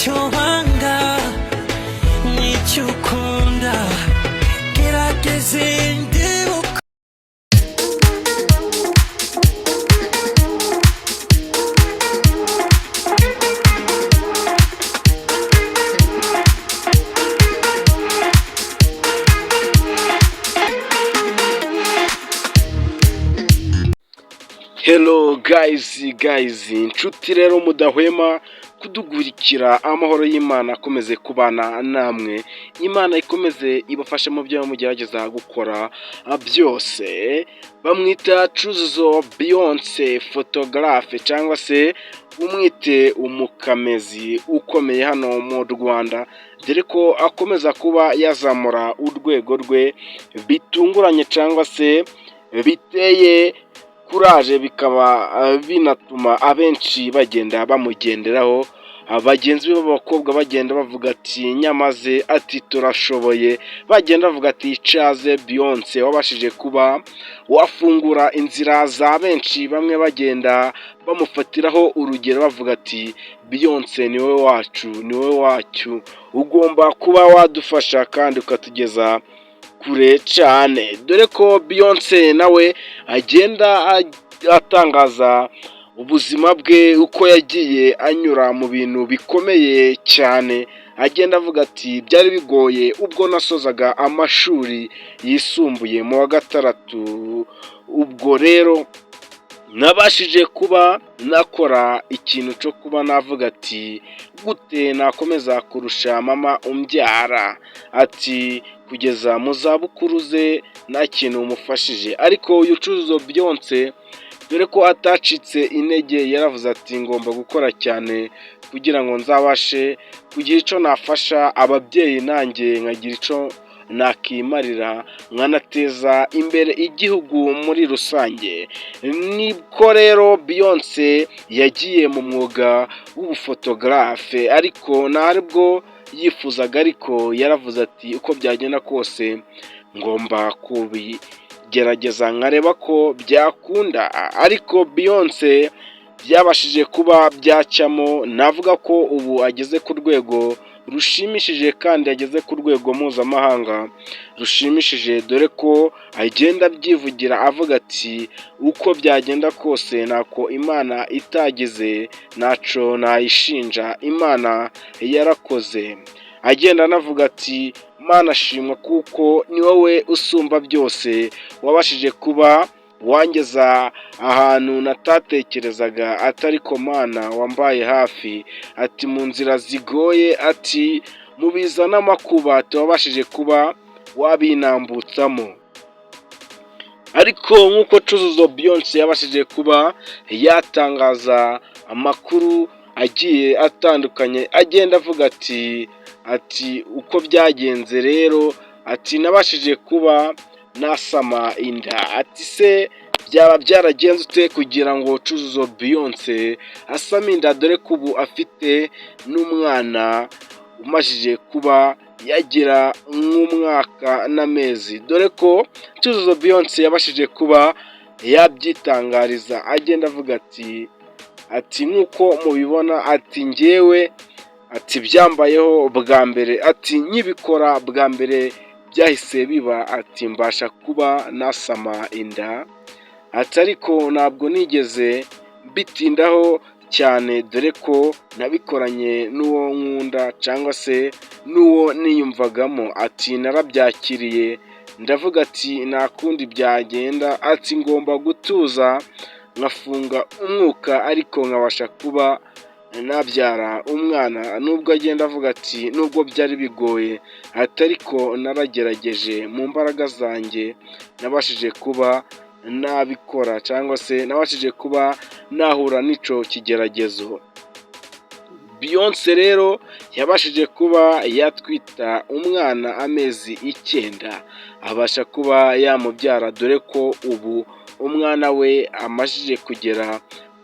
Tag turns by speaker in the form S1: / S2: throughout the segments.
S1: Icyo wanga n'icyo ukunda, gerageze ndebe uko.
S2: Hello guys, guys, inshuti rero mudahwema kudugurikira, amahoro y'Imana akomeze kubana namwe, Imana ikomeze ibafashe mu byo mugerageza gukora byose. Bamwita Cyuzuzo Beyonce photographe, cyangwa se umwite umukamezi ukomeye hano mu Rwanda, dore ko akomeza kuba yazamura urwego rwe bitunguranye cyangwa se biteye kuraje, bikaba binatuma abenshi bagenda bamugenderaho, bagenzi be b'abakobwa bagenda bavuga ati nyamaze, ati turashoboye, bagenda bavuga ati caze Beyonce wabashije kuba wafungura inzira za benshi, bamwe bagenda bamufatiraho urugero bavuga ati Beyonce ni wowe wacu, ni wowe wacu, ugomba kuba wadufasha kandi ukatugeza kure cyane, dore ko Beyonce nawe agenda atangaza ubuzima bwe, uko yagiye anyura mu bintu bikomeye cyane, agenda avuga ati byari bigoye ubwo nasozaga amashuri yisumbuye mu wa gatandatu, ubwo rero nabashije kuba nakora ikintu cyo kuba navuga ati gute nakomeza kurusha mama umbyara, ati kugeza mu zabukuru ze nta kintu umufashije. Ariko uyu Cyuzuzo Beyonce, dore ko atacitse intege, yaravuze ati ngomba gukora cyane kugira ngo nzabashe kugira icyo nafasha ababyeyi, nanjye nkagira icyo nakimarira, nkanateza imbere igihugu muri rusange. Niko rero Beyonce yagiye mu mwuga w'ubufotogarafe, ariko ntabwo yifuzaga, ariko yaravuze ati uko byagenda kose ngomba kubigerageza nkareba ko byakunda. Ariko Beyonce byabashije kuba byacamo, navuga ko ubu ageze ku rwego rushimishije kandi ageze ku rwego mpuzamahanga rushimishije, dore ko agenda abyivugira avuga ati uko byagenda kose ntako Imana itagize, ntaco nayishinja, Imana yarakoze. Agenda anavuga ati Mana shimwa kuko ni wowe usumba byose, wabashije kuba wangeza ahantu natatekerezaga, atari ko Mana wambaye hafi, ati mu nzira zigoye, ati mu biza n'amakuba wabashije kuba wabinambutsamo. Ariko nk'uko Cyuzuzo Beyonce yabashije kuba yatangaza amakuru agiye atandukanye, agenda avuga ati uko byagenze rero, ati nabashije kuba nasama inda, ati se byaba byaragenze ute kugira ngo Cyuzuzo Beyonce asame inda, dore ko ubu afite n'umwana umajije kuba yagira nk'umwaka n'amezi, dore ko Cyuzuzo Beyonce yabashije kuba yabyitangariza, agenda avuga ati nk'uko mubibona, ati njyewe, ati byambayeho bwa mbere, ati nkibikora bwa mbere byahise biba, ati mbasha kuba nasama inda, ati ariko ntabwo nigeze mbitindaho cyane, dore ko nabikoranye n'uwo nkunda cyangwa se n'uwo niyumvagamo, ati narabyakiriye ndavuga ati nta kundi byagenda, ati ngomba gutuza nkafunga umwuka ariko nkabasha kuba nabyara umwana, nubwo agenda avuga ati nubwo byari bigoye, ati ariko naragerageje mu mbaraga zanjye nabashije kuba nabikora cyangwa se nabashije kuba nahura n'icyo kigeragezo. Beyonce rero yabashije kuba yatwita umwana amezi 9, abasha kuba yamubyara, dore ko ubu umwana we amajije kugera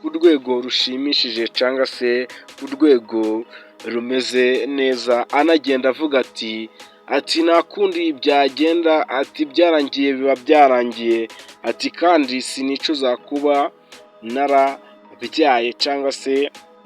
S2: ku rwego rushimishije cyangwa se ku rwego rumeze neza, anagenda avuga ati nta kundi byagenda, ati byarangiye biba byarangiye, ati kandi sinicuza kuba narabyaye cyangwa se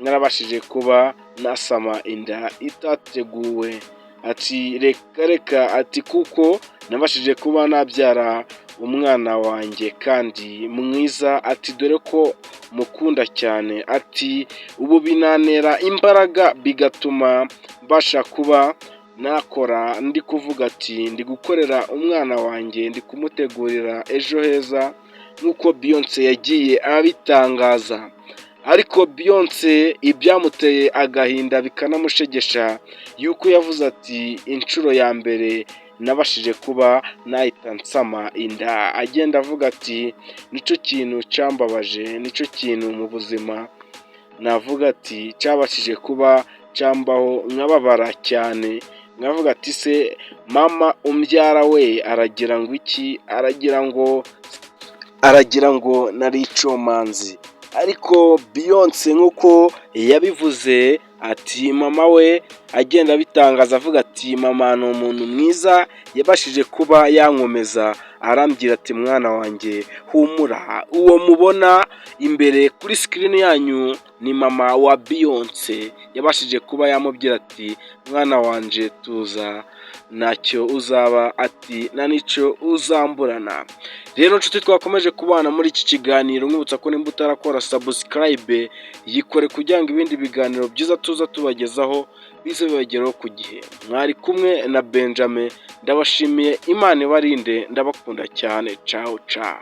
S2: narabashije kuba nasama inda itateguwe. Ati reka reka, ati kuko nabashije kuba nabyara umwana wanjye kandi mwiza, ati dore ko mukunda cyane, ati ubu binantera imbaraga bigatuma mbasha kuba nakora. Ndi kuvuga ati ndi gukorera umwana wanjye, ndi kumutegurira ejo heza, nk'uko Beyonce yagiye abitangaza. Ariko Beyonce ibyamuteye agahinda bikanamushegesha, yuko yavuze ati inshuro ya mbere nabashije kuba nahita nsama inda, agenda avuga ati nicyo kintu cyambabaje, nicyo kintu mu buzima navuga ati cyabashije kuba cyambaho nkababara cyane, nkavuga ati se mama umbyara we aragira ngo iki? Aragira ngo nari icomanzi. Ariko Beyonce nk'uko yabivuze ati mama we agenda abitangaza avuga ati mama ni umuntu mwiza, yabashije kuba yankomeza arambwira ati mwana wanjye humura. Uwo mubona imbere kuri screen yanyu ni mama wa Beyonce, yabashije kuba yamubwira ati mwana wanje tuza, ntacyo uzaba, ati nta n'icyo uzamburana. Rero nshuti twakomeje kubana muri iki kiganiro, nkwibutsa ko nimba utarakora subscribe yikore kugira ngo ibindi biganiro byiza tuza tubagezaho bize bibageraho ku gihe. Mwari kumwe na Benjamin, ndabashimiye, Imana ibarinde, ndabakunda cyane, ciao ciao.